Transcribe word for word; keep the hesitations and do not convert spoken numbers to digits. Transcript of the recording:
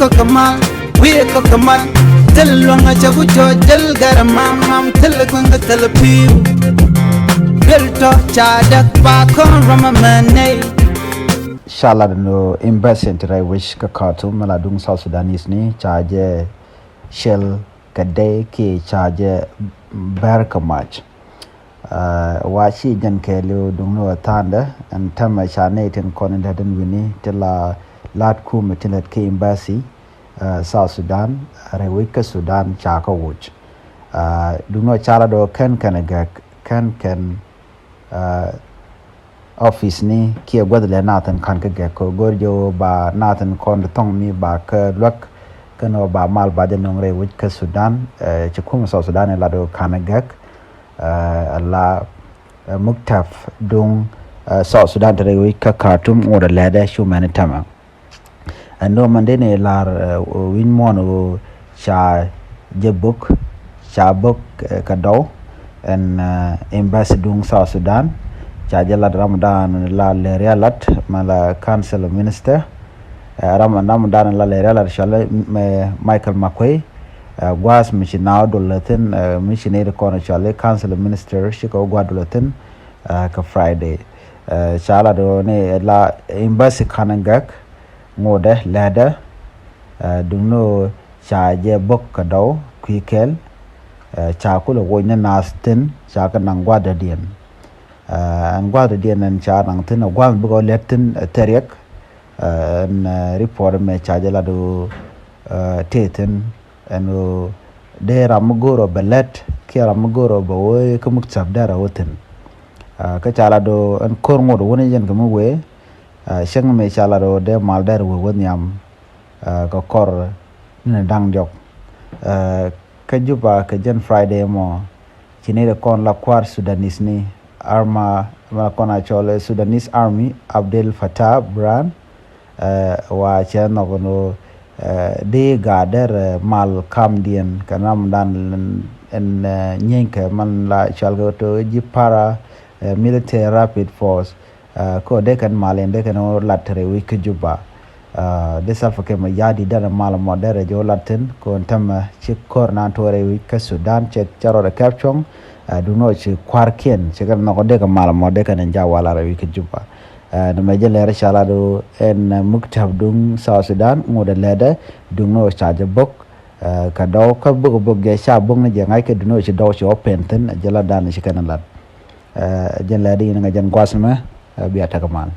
Kɔk kɛ mal, wi̱i̱ kɔk kɛ mal. Thil luäŋ a cɛ ku cɔ jäl gɛr mam mam, thil kueŋ kɛ thil pi̱i̱. Duel tɔ ca däk ba kɔn rɔm a mɛ nɛy. Ca lat ni ɣöö embassy ti rɛy wec kä Khartoum mi la duŋ South Sudanese ni ca jɛ cɛl kɛ dee kiɛ ca jɛ bɛr kɛ mac. Aa, wa ci jɛn kɛɛliw duŋni ɣöö tha̱a̱ndɛ ɛn täämɛ ca nɛy tin kɔn in dee den wi̱ni ti la la̱t kumɛ tin lät kä embassy, aa, South Sudan rɛy wec kä Sudan ca kä wuc. Aa, duŋni ɣöö ca la dɔɔ kɛn kɛn gɛk kɛn kɛn, aa, office ni kiɛ gua̱th lɛ nath in ka̱n kä gɛk kɛ go̱r jɛ ɣöö ba nath in kɔn di thɔŋ mi ba kä luäk kɛn ɣöö ba mal ba jɛ nöŋ rɛy wec kä Sudan, aa, ci kumɛ South Sudan in la dɔɔ ka̱n gɛk. Aa, la, aa, muktab duŋ, aa, South Sudan te rɛy wec kä Khartoum ŋot a lɛtdɛ cu mɛn tɛmɛ. Ɛn duŋ mɛn dee ni lar, aa, wi̱ny muɔ̱ɔ̱n ɣöö ca jɛ bök, ca bök, aa, kɛ dɔw ɛn, aa, embassy duŋ South Sudan. Ca jɛ lat ramdan la lɛr ya lat mɛ la council minister. Aa, ram, ramdan la lɛr ya lat cɔl mɛ Michael Makuei. Aa, gua̱a̱th mi ci naath dol la thi̱n, aa, mi ci nɛy ti kɔn cɔal i̱ council minister cikɛ wä gua̱a̱th dol la thi̱n, aa, kɛ Friday. Aa, ca lat ɣöö ni la embassy ka̱n gɛk ŋotdɛ lɛtdɛ, aa, duŋni ɣöö ca jɛ bök kɛ dɔw kui̱ kɛl, aa, ca kulɛ woc ni naath thi̱n ca kɛ naŋ gua̱a̱th dɔ̱diɛn. Aa, ɛn gua̱a̱th dɔ̱diɛn ɛn ca naŋ thi̱n ɛ gua̱a̱th bikɛ wä lɛt thi̱n ɛ thɛriɛk. Aa, ɛn, aa, report mɛ ca jɛ lat ɣöö, aa, tëë thi̱n ɛn ɣöö dee ram mi go̱o̱r ɔ bɛ lät kiɛ ram mi go̱o̱r ɔ bɛ wee kä muktab dee rɛ wä thi̱n. Aa, kä ca lat ɣöö ɛn ko̱r ŋot wä ni jɛn kɛ mi wee, aa, cäŋ mi ca lat ɣöö dee mal dee rɛ wee wä nhiam, aa, kɛ kɔr ni ni da̱ŋ jɔk. Aa, kä Juba kɛ jɛn Friday mɔ ci nɛy ti kɔn la kua̱r Sudanese ni arma ma kɔn a cɔl Sudanese Army Abdel Fattah Burhan, aa, wa cɛ nhɔk ni, aa, di ga̱a̱ derɛ, aa, mal kamdiɛn kɛ namdan ɛn, aa, nyienkɛ man la cɔal kɛ to ji̱ para, aa, military rapid force. Aa, kɛ ɣöö dee kɛn mal in dee kɛn lat te rɛy wec kä Juba. Aa, dee Salva Kiir Mayardit derɛ mal mɔ derɛ jɛ wä lat thi̱n kɛ ɣöö täämɛ ci ko̱r nan tuɔɔk rɛy wec kä Sudan cɛ, cɛ rɔɔdɛ kɛp cuɔ̱ŋ. Aa, duŋni ɣöö ci kua̱rkiɛn ci kɛn nhɔk dee kɛ mal mɔ dee kɛn in ja̱ wal rɛy wec kä Juba. Aa, nɛmɛ jɛ lɛr ca lat ɣöö ɛn, aa, muktab duŋ South Sudan ŋot ɛ lɛtdɛ duŋni ɣöö ca jɛ bök, aa, kɛ dɔw kä bök bök jɛ ca bök ni jɛ ŋa̱ckɛ duŋni ɣöö ci dɔw ci wä pɛn thi̱n jɛ latdan ci kɛn lat. Aa, jɛn lɛtdɛ in ŋa̱c jɛn gua̱th mɛ, aa, bia tekɛ mal.